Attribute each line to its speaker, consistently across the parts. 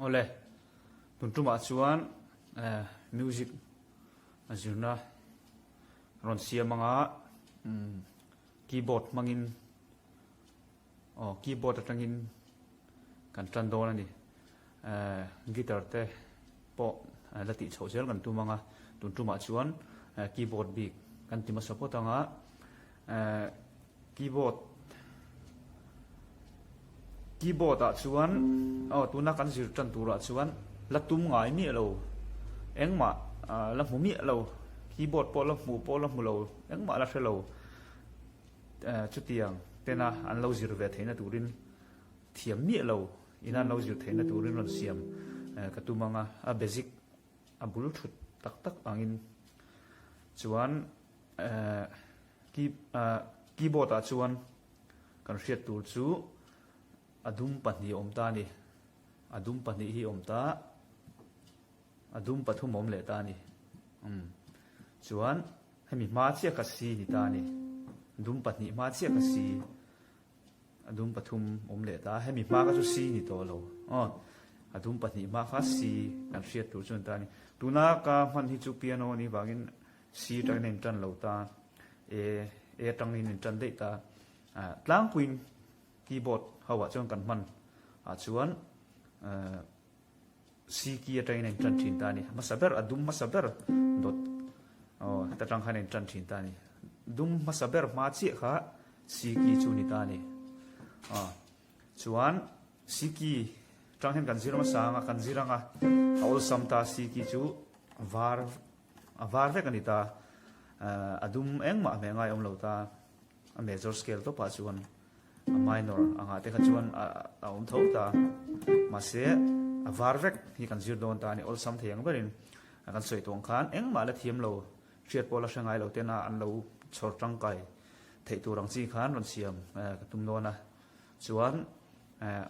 Speaker 1: Awle, tun tumah chuan music a zirna rawn siam anga keyboard hmangin aw keyboard atangin kan tan dawn a ni. Guitar te pawh la tih chhoh zel kan tum anga tun tumah chuan keyboard bik kan ti hmasa phawt anga Keyboard Keyboard ah chuan aw tuna kan zir tan turah chuan la tum ngai miah lo engmah la hmu miah lo keyboard pawh la hmuh pawh la hmu lo engmah la hre lo chutiang tena an lo zir ve theihna turin thiam miah lo ina an lo zir theihna turin rawn siam ka tum anga a basic a bul thut tak tak angin chuan Keyboard ah chuan kan hriat tur chu a dum pahnih a awm ta a ni. A dum pahnih hi a awm ta, a dum pathum a awm leh ta a ni. Umm chuan hemi hma chiah kha C ni ta a ni. Dum pahnih hma chiah kha C. A dum pathum awm leh ta. Hemi hma kha chu C ni tawh lo. Aw, a dum pahnih hma kha C kan hriat tur chu a ni ta a ni. Tuna ka hman hi chu piano a nih vangin C atangin a intan lo ta. A, A atangin a intan daih ta. Tlangpuiin keyboard ho ah chuan kan hman ah chuan C key atangin a intan thin ta a ni. Hmasa ber, a dum hmasa ber dawt aw heta tang khan a intan thin ta a ni. Dum hmasa ber hma chiah kha C key chu a ni ta a ni. Aw chuan C key tang hian kan zir hmasa ang a, kan zir ang a, a awlsam ta C key chu var a var vek a ni ta. A dum engmah hmeh ngai awm lo ta. A major scale tawpah chuan a minor angah te kha chuan a awm tho ta. Mahse a var vek hi kan zir dawn ta a ni. Awlsam thei ang berin kan sawi tawh ang khan engmah la thiam lo, hriat pawh la hre ngai lo tena an lo chhawr tangkai theih tur ang chi khan rawn siam ka tum dawn a. Chuan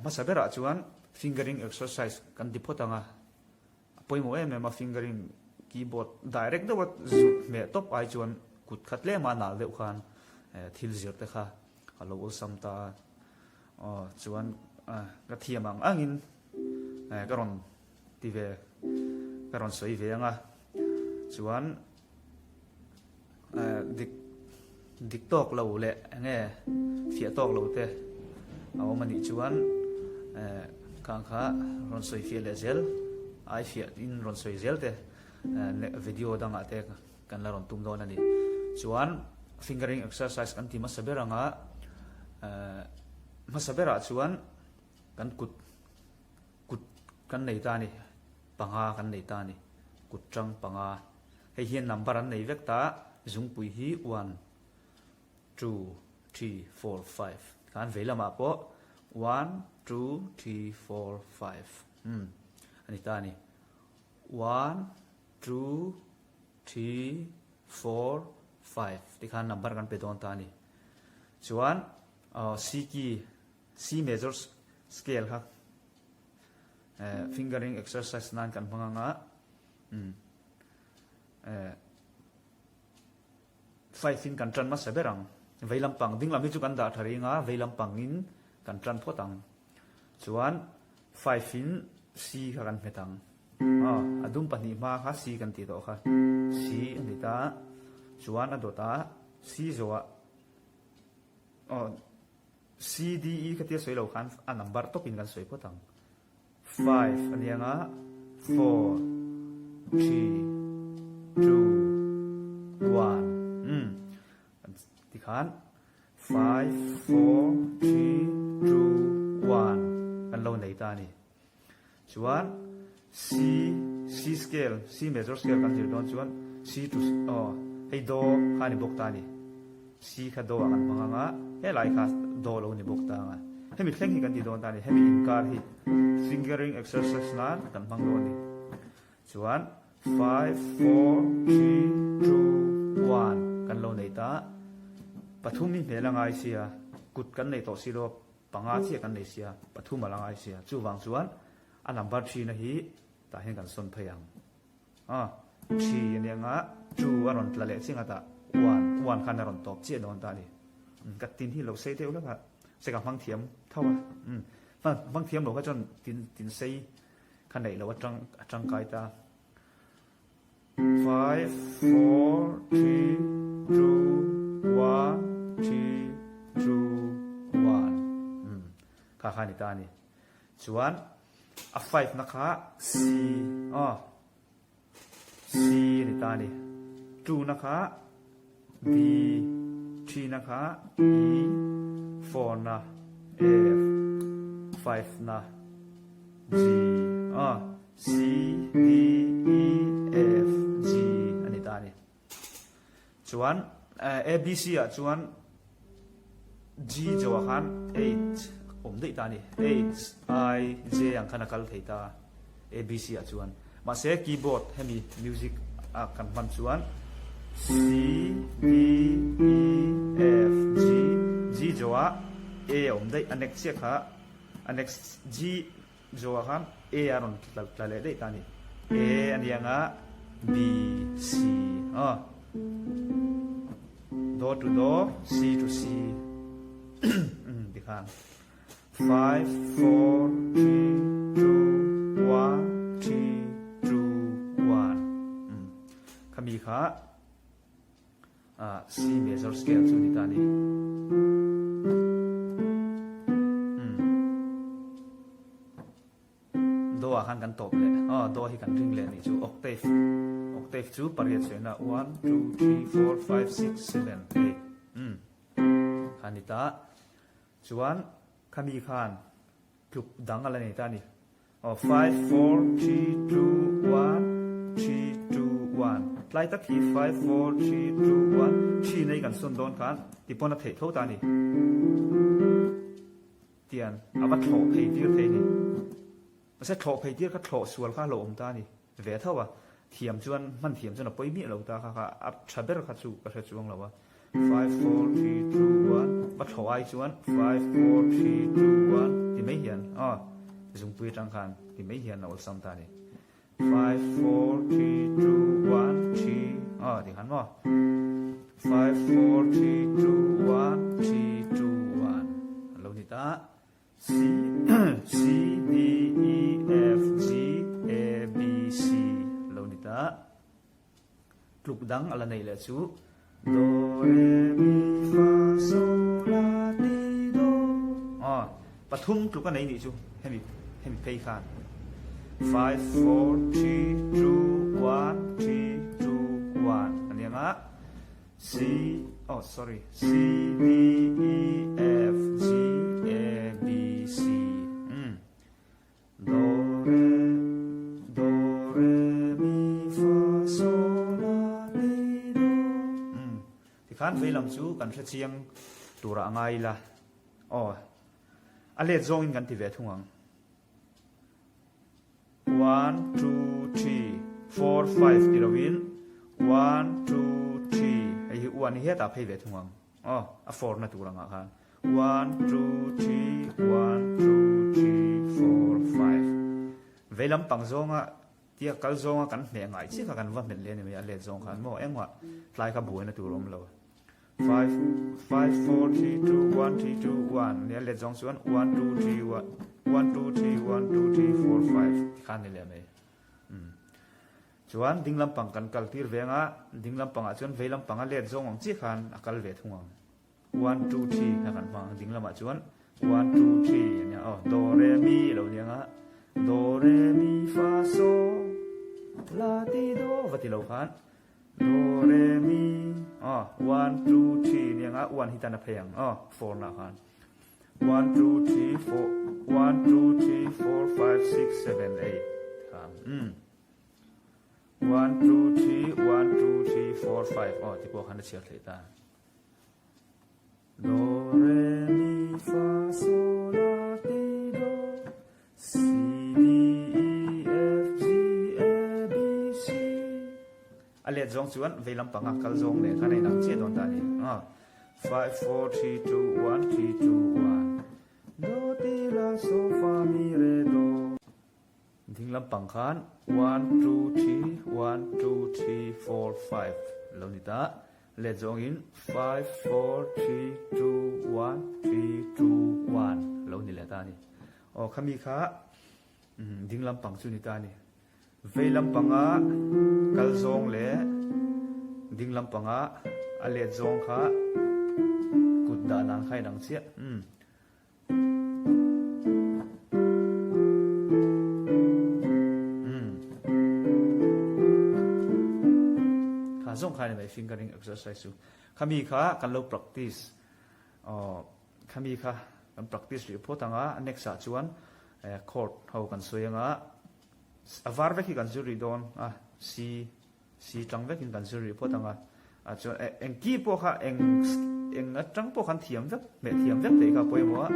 Speaker 1: hmasa berah chuan fingering exercise kan ti phawt ang a. A pawimawh em em a, fingering keyboard direct deuha zut hmeh tawp ai chuan kut kha tlema nal deuh khan thil zir te kha a lo awlsam ta a. Aw chuan ka thiam ang angin ka rawn ti ve, ka rawn sawi ve ang a. Chuan Dik dik tawk lo leh eng nge fiah tawk lo te a awm a nih chuan khang kha rawn sawi fiah leh zel ai fiah in rawn sawi zel te video dangah te kan la rawn tum dawn a ni. Chuan fingering exercise kan ti hmasa ber anga hmasa berah chuan kan kut kut kan nei ta a ni panga kan nei ta a ni kut tang panga. Hei hian number an nei vek ta, zungpui hi one, two, three, four, five khan vei lamah pawh one, two, three, four, five umm a ni ta a ni. One, two, three, four, five tikhan number kan pe dawn ta a ni. Chuan C key, C major scale kha fingering exercise nan kan hmang anga umm. Eh, five in kan tan hmasa ber ang. Vei lampang ding lam hi chu kan dah tha reng a, vei lampang in kan tan phawt ang. Chuan five in C kha kan hmet ang. Aw, a dum pahnih hma kha C kan tih tawh kha. C a ni ta. Chuan a dawt a, C zawhah aw C D E kha tia sawi lo khan a number tawp in kan sawi phawt ang. 5 a ni ang a, 4, 3, 2, 1, umm tikhan 5, 4, 3, 2, 1 kan lo nei ta a ni. Chuan C, C scale, C major scale kan zir dawn chuan C to aw hei do kha a ni bawk ta a ni. C kha do ah kan hmang ang a, helai kha do lo ni bawk ta ang a. Hemi thleng hi kan ti dawn ta a ni, hemi inkar hi fingering exercise nan kan hmang dawn a ni. Chuan five, four, three, two, one kan lo nei ta. Pathum hi hmel a ngai sia, kut kan nei tawh si lo, panga chiah kan nei sia, pathum a la ngai sia. Chuvang chuan a number three na hi tah hian kan sawn phei ang. A, thi a nia nga, chu a rawn tla leh chiang a tah, uan, uan khan a rawn tawp chiah dawn ta a ni. Umm, ka tin hi lo sei deuh hlek a, se ka hmang thiam tho a, umm, hmang thiam lo kha chuan tin, tin sei. Kha neih loh atang a tangkai ta. 5, 4, 3, 2, 1, 3, 2, 1. Um, kha kha ni ta ni. Chuan a 5 na kha C, oh, C ni ta ni. 2 na kha D, 3 na kha E, 4 na F, 5 na G, ah, C, D, E, F, G a ni ta a ni. Chuan A, B, C ah chuan G zo ah khan H awm daih ta a ni. H, I, J ang khan a kal thei ta A, B, C ah chuan. Mahse keyboard hemi music a kan hman chuan C, D, E, F, G, G zo ah A a awm daih a next chiah kha A next G zawh ah khan A a rawn tla leh daih ta a ni. A a ni ang a, B, C aw. Do to do, C to C tikhan. 5, 4, 3, 2, 1, 3, 2, 1. Khami kha C major scale chu ni ta ni. Do ah khan kan tawp leh. Oh, do hi kan ring leh ni chu octave. Octave chu pariat suina 1 2 3 4 5 6 7 8. Khan ni ta. Chuan khami khan tluk dang a la nei ta a ni. Aw, five, four, three, two, one, three, two, one. Tlai tak hi five, four, three, two, one, three nei kan sawn dawn khan ti pawn a theih tho ta a ni. Tian a va thlawh phei tir thei a ni. Mahse thlawh phei tir kha thlawh sual kha a lo awm ta a ni. Ve tho a, thiam chuan hman thiam chuan a pawi miah lo ta kha kha a tha ber kha chu ka hre chuang lo a. Five, four, three, two, one va thlawh ai chuan five, four, three, two, one ti mai hian aw zungpui atang khan ti mai hian a awlsam ta a ni. Five, four, three, two, one, three aw ti khan maw. Five, four, three, two, one, three, two, one a lo ni ta. C C D E F G A B C lo ni ta. Tluk dang a la neih leh chu Do Re Mi Fa Sol La Ti Do. Aw, pathum tluk a nei nih chu hemi hemi phei khan. 5 4 3 2 1 3 2 1 a ni ang a. C oh sorry C D E F G A B C umm Do Re Do Re Mi Fa Sol La Ti Do umm tikhan vei lam chu kan hre chiang turah a ngai ila aw a let zawngin kan ti ve thung ang. One, two, three, four, five ti lovin one, two, three hei hi one hi hetah phei ve thung ang aw a four na tur angah khan one, two, three, one, two, three, four, five vei lampang zawnga tia kal zawnga kan hmeh ngai chiah kha kan va hmet leh a ni mai a let zawng khan maw engmah tlai kha buaina tur a awm lo. 5 5 4 3 2 1 3 2 1 nia let zawng chuan 1 2 3 1 1 2 3 1 2 3 4 5 ti khan ni leh mai um chuan ding lampang kan kal tir ve anga ding lampangah chuan vei lampanga let zawng ang chiah khan a kal ve thung ang 1 2 3 kha kan hmang ang ding lamah chuan 1 2 3 ania aw do re mi lo nia nga do re mi fa so la ti do va ti lo khan Do, re, mi, aw, one, two, three nia nga one hi tan a phei ang aw, four na khan. One, two, three, four, one, two, three, four, five, six, seven, eight khan. Um. One, two, three, one, two, three, four, five aw ti pawh khan a chhiar theih ta. Do, re, mi, fa, sol, la, ti, do, C, D, E, F, G, A, B, C. A let zawng chuan vei lampanga kal zawng leh khan a inang chiah dawn ta a ni. 5, 4, 3, 2, 1, 3, 2, 1. Do, ti, la, so, fa, mi, re, do. Ding lampang khan 1, 2, 3, 1, 2, 3, 4, 5 lo ni ta. Let zawngin 5, 4, 3, 2, 1, 3, 2, 1 lo ni leh ta a ni. Aw khami kha Ding lampang chu ni ta a ni. Vei lampanga kal zawng leh ding lampanga a let zawng kha kut dah dan kha inang chiah. Kha zawng kha ni mai fingering exercise chu. Khami kha kan lo practice aw khami kha kan practice rih phawt anga next ah chuan chord ho kan sawi anga a var vek hi kan zir rih dawn a C Si tang vekin kan zir rih phawt ang a, ah chuan eng ki pawh kha eng eng atang pawh khan thiam vek, hmeh thiam vek theih kha a pawimawh a,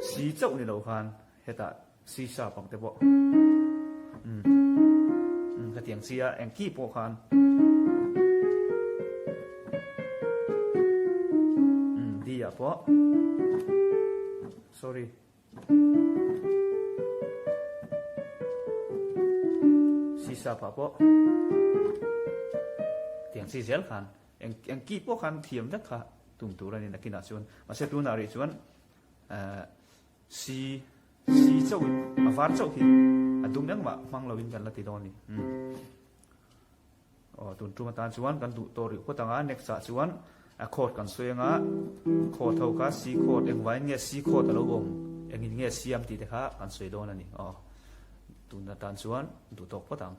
Speaker 1: si chauh ni lo khan hetah si sharp ang te pawh umm umm khatiang chi a eng ki pawh khan umm D ah pawh sorry. Sisa pah pawh tiang chi zel khan eng eng ki pawh khan thiam vek kha tum tur a ni nakinah chuan mahse tunah rih chuan eh si si chauh in a var chauh hi a dum engmah hmang lovin kan la ti dawn a ni umm. Aw tun tum atan chuan kan duh tawh rih phawt ang a, next ah chuan a chord kan sawi ang a, chord ho kha C chord engvaiin nge C chord a lo awm, engin nge siam tih te kha kan sawi dawn a ni. Aw tun atan chuan duh tawk phawt ang.